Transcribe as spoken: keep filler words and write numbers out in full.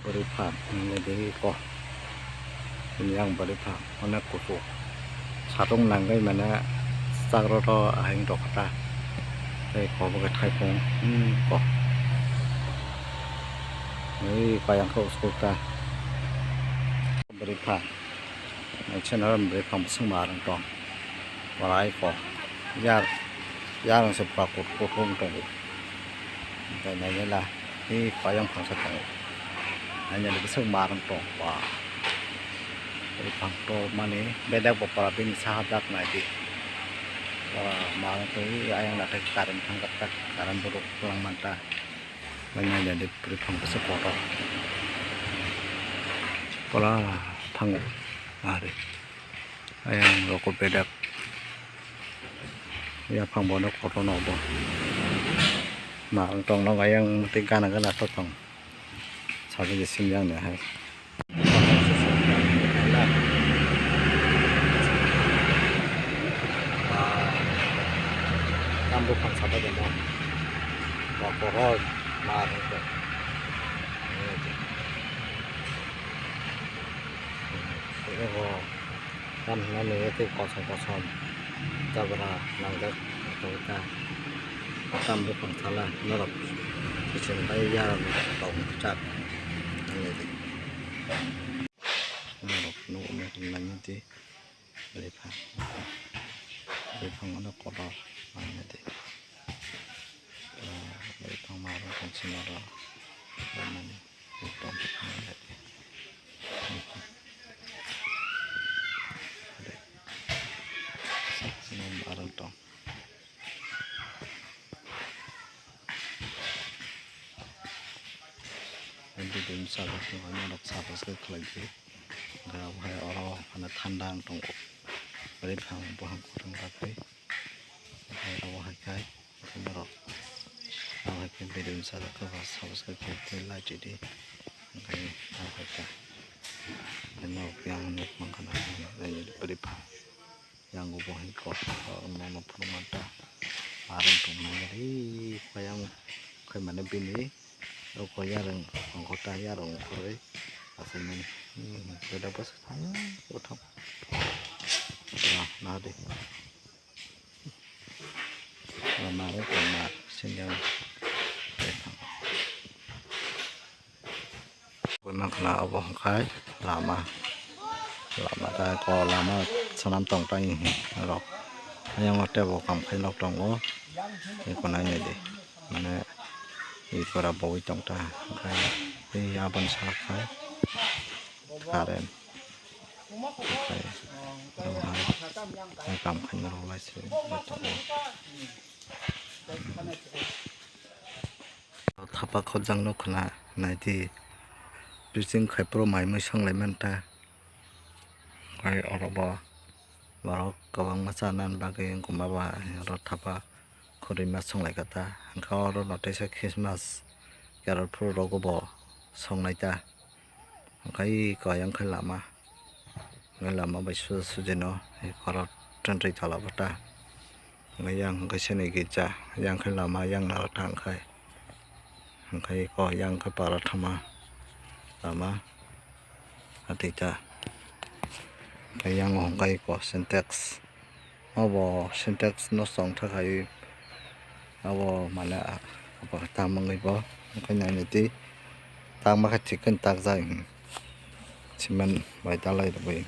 Bwrwi pha, nini di ko. Nini yang bwrwi pha, onek kuchuk. Satung nangwi mane chakro to ahing rok kha ta. Tei ko bo khe thaipung, hmm, ko. Ei payang khe uskuk ta. Bwrwi pha. Naisano bwrwi pha bwswk ma rwng tong. Walai ko. Yar, yarwng se pura kut-, kuthung tongo. Hwnkhe nainai la, tei payang phangsa tongo. Nainani bwswk ma rwng tong, ba. Bwrwi phang to mani bedek bo pura bini saha dak nai di. Pura ma rwng tong, ayang nathai current phang kha ta, current borok kwlang man ta. Nainani bwrwi phang bwswk kotor. Pura thango, ari. Ayang rokbo bedek. Yaphang bono kotor no bo. Ma wng tong nok ayang tei gana gana to tong. Sabi je sim yang ni hai. Tam buphang sabai de mo. Ba pohor ma wng tong. Ego. Tam hwnna nini tei kosom kosom jabra nangjak tongwi ta. Tam buphang thala norok kiching bai yarok rok chak nangya di. Norok nukni hwnna nini tei bwrwi phang, bwrwi phang no kotor nangya di. Bwrwi phang ma rok tongsi norok. Arang tong. Video ni saka tong norok subscribe khlai di. Hwnkhe abo hai oro phano thanda wng tongo. Bwrwi phang buphang kotor wngkha tei. Hwnkhe abo hai khai. Norok ang hai khe video ni sajak khe ba subscribe khe tei like ridi. Hwnkhe ang hai khe norok yang nuk mankha na bwrwi pha yang bo hai kok nono phunukma ta arwng tongmani ri pha yang khai mane bini oko yarwng ongkho ta yarwng ongkhorwi achaimani bwdakbwsa thang o thang nahadi. Lama o tongma sini. Boima khna obo hwnkhe lama. Lama ta ko lama swnam tong ta rok. Ayang o tebo kam khai nok tongo. Eko nai nai di. Mane ipora bowui tong ta. Hwnkhe tei aboni sak khai. Current. Omohai, omohai, kam khaina rwlai se tongo. Thapa khojak no khna naidi, bising khai pro mai mui songlai manta. Khai oro bo borok kwbangma chanani bagwi wngkuma ba oro thapa khurui ma songlai kha ta. Hwnkhe oro no teisa Christmas carol phuru rogo bo songlai ta. Hwnkhe eko ayang khe lama, hwnkhe lama bai suja sujino eko oro tentwi tola bo ta. Hwnkhe yang hwnkhe sini gija, yang khe lama yang naro ta hwnkhe. Hwnkhe eko yang khe para thama lama atwi ta. Hwnkhe yang hwnkhe eko Sintex. Obo Sintex no chong thak hai, obo mane apa tang mangwi bo, wngkha nini twi tangma khe thik khe takjak, cement bai dalai rwgwi,